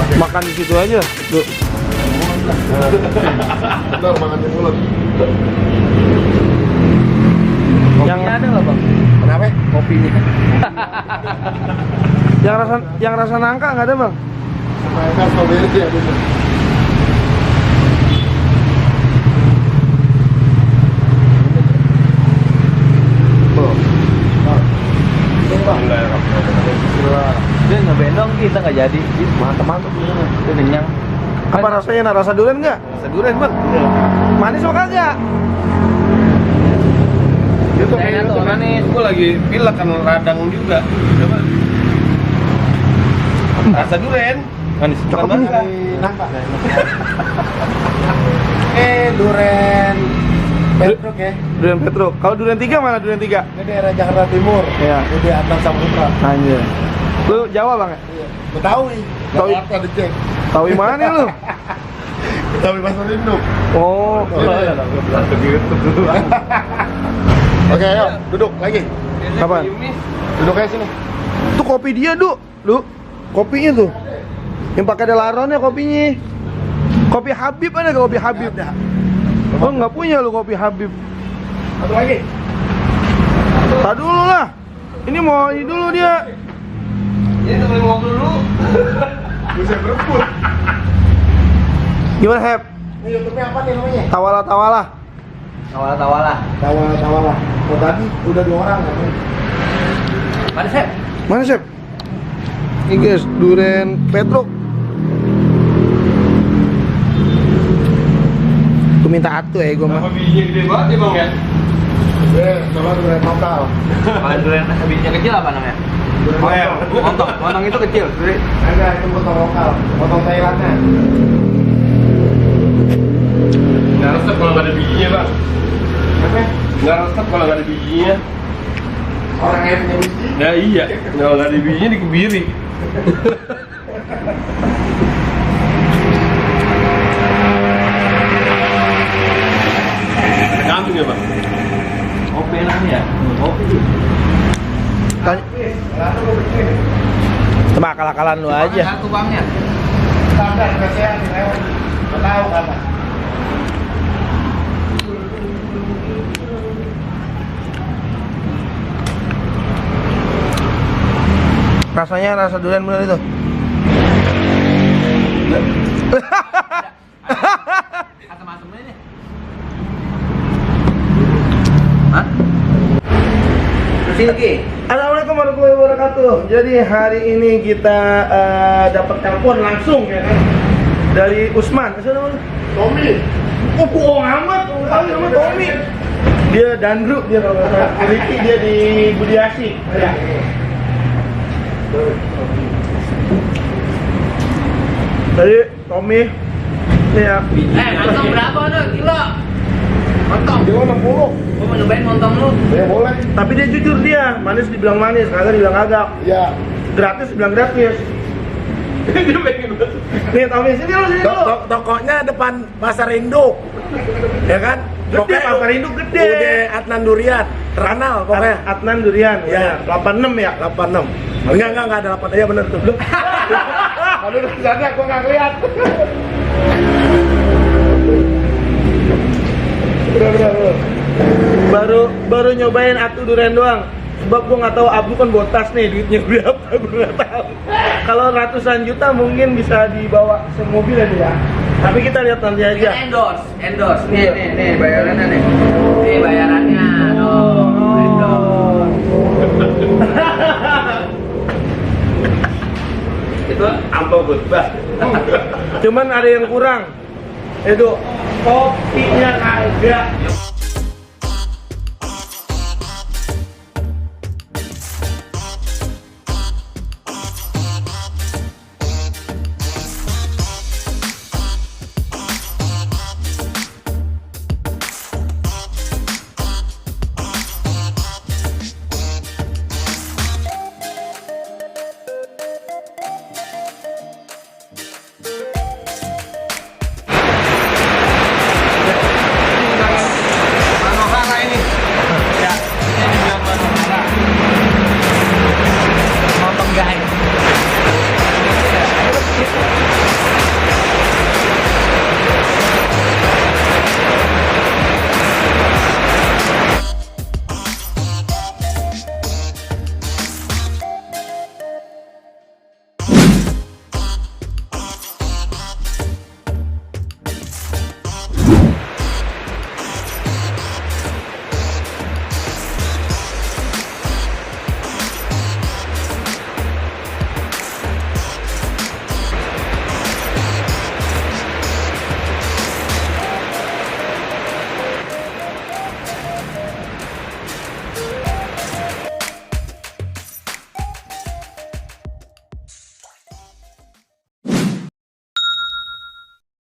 Makan di situ aja, Duk. Bentar, makan di mulut. Yang ada nggak bang? Kenapa? Kopinya. yang rasa nangka nggak ada, Bang? Mereka strawberry ya, bisa. Dia nyobain dong, kita nggak jadi. Mantap-mantap. Itu kenyang. Apa rasanya? Rasa durian nggak? Rasa durian bang. Manis apa kagak? Itu Kayaknya tuh manis. Gue lagi pilek kan radang juga. Coba. Rasa durian. Manis. Cakep nih. nangka. Duren Petruk ya. Durian Petruk. Kalau durian 3 mana durian 3? Ini daerah Jakarta Timur. Iya. Ini di Atlan Samudra. Anjir. Lu Jawa, Bang ya? Iya. Betawi. Betawi. Jakarta dicek. Tahu mana lu? Betawi Pasar Induk. Oh, Oke, ayo duduk lagi. Kapan? Duduk kayak sini. Itu kopi dia, Lu. Kopinya tuh. Yang pakai ada laronnya kopinya. Kopi Habib ada nggak kopi Habib? Ada. Oh, nggak punya lu kopi Habib. Satu lagi. Tak dulu lah. Ini mau ini dulu dia. Ini temen ngobrol dulu. Bisa berebut. Gimana, Heb? Ini YouTube-nya apa nih namanya? Tawala. Tawala. Tawala. Oh, tadi udah 2 orang kan? Mana sih? Mana, Chef? Ini guys, durian Petruk. Tuh minta atuh ya gua mah. Apa bijinya gede banget ya bang ya? Coba durian lokal. Kalau durian bijinya kecil apa namanya? Montong itu kecil. Ada itu potong lokal, potong Thailandnya. Nggak resep kalau nggak ada bijinya bang. Apa? Nggak resep kalau nggak ada bijinya. Orang yang punya biji. Ya iya, kalau nggak ada bijinya dikebiri. Tergantung ya bang. Kopi namanya ya? Kopi. Tanya. Cuma akal-akalan lu aja. Satu bangnya. Standar kasihan lewat. Nggak tahu apa. Rasanya rasa durian bener itu. Asam-asamnya ini. Hah? Silki. Assalamualaikum warahmatullahi wabarakatuh. Jadi hari ini kita dapat telepon langsung ya kan dari Usman. Siapa namanya? Tommy. Oh, bohong amat. Tahu nama Tommy. Dia Dandru, dia kalau nggak salah. Ricky dia di Budiasi. Ya. Tadi Tommy ini ya. Montong berapa tuh kilo? Montong. Dia 60. Gua mau nyobain montong lu. Ya boleh. Tapi dia jujur dia, manis dibilang manis, kagak dibilang kagak. Iya. Gratis dibilang gratis. Dia pengen banget. Nih Tommy sini lu sini lu. Tokonya depan Pasar Induk. Ya kan? Gede, Pasar Induk gede. Udah Adnan Durian, terkenal pokoknya. Adnan Durian, Iya. 86 ya. 86. Enggak ada 8. Iya bener tuh. Kalau udah sana gua enggak ngeliat. Baru nyobain atu durian doang. Sebab gua nggak tahu Abdu kan botas nih duitnya berapa, gua nggak tahu. Kalau ratusan juta mungkin bisa dibawa semobil aja ya. Tapi kita lihat nanti aja. Endorse. Nih bayarannya nih. Nih bayarannya. Itu amplop bebas. Cuman ada yang kurang. Itu kopinya kagak.